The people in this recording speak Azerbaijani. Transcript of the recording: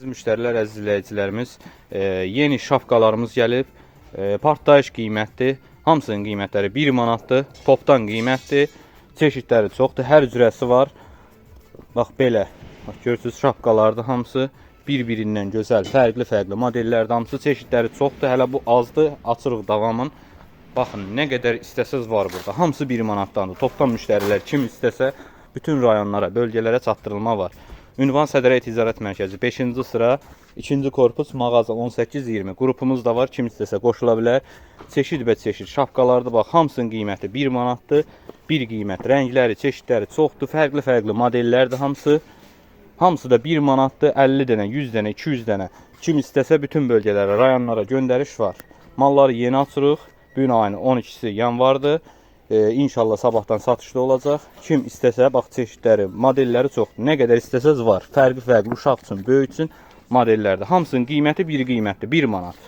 Müştərilər, əziz izləyicilərimiz, yeni şapkalarımız gəlib. Partlayış qiymətdir. Hamısının qiymətləri 1 manatdır. Topdan qiymətdir. Çeşidləri çoxdur. Hər cürəsi var. Bax belə. Bax görürsüz, şapkalardır hamısı bir-birindən gözəl, fərqli-fərqli modellərdir hamısı. Çeşidləri çoxdur. Hələ bu azdır. Açırıq davamın. Baxın, nə qədər istəsəz var burada. Hamısı 1 manatdandır. Topdan müştərilər kim istəsə bütün rayonlara, bölgələrə çatdırılma var. Ünvan Sədərək Ticarət Mərkəzi 5-ci sıra, 2-ci korpus, mağaza 18-20. Qrupumuz da var. Kim istəsə qoşula bilər. Çeşid və çeşid şapkalardır. Bax, hamısının qiyməti 1 manatdır. Bir qiymət. Rəngləri, çeşidləri çoxdur. Fərqli-fərqli modellərdir hamısı. Hamısı da 1 manatdır. 50 dənə, 100 dənə, 200 dənə. Kim istəsə bütün bölgələrə, rayonlara göndəriş var. Malları yeni açırıq. Bu gün ayın 12-si yanvardır. İnşallah sabahdan satışda olacaq. Kim istəsə, bax çeşidləri, modelləri çoxdur. Nə qədər istəsəz var. Fərqli-fərqli uşaq üçün, böyük üçün modellərdir. Hamısının qiyməti bir qiymətdir, 1 manat.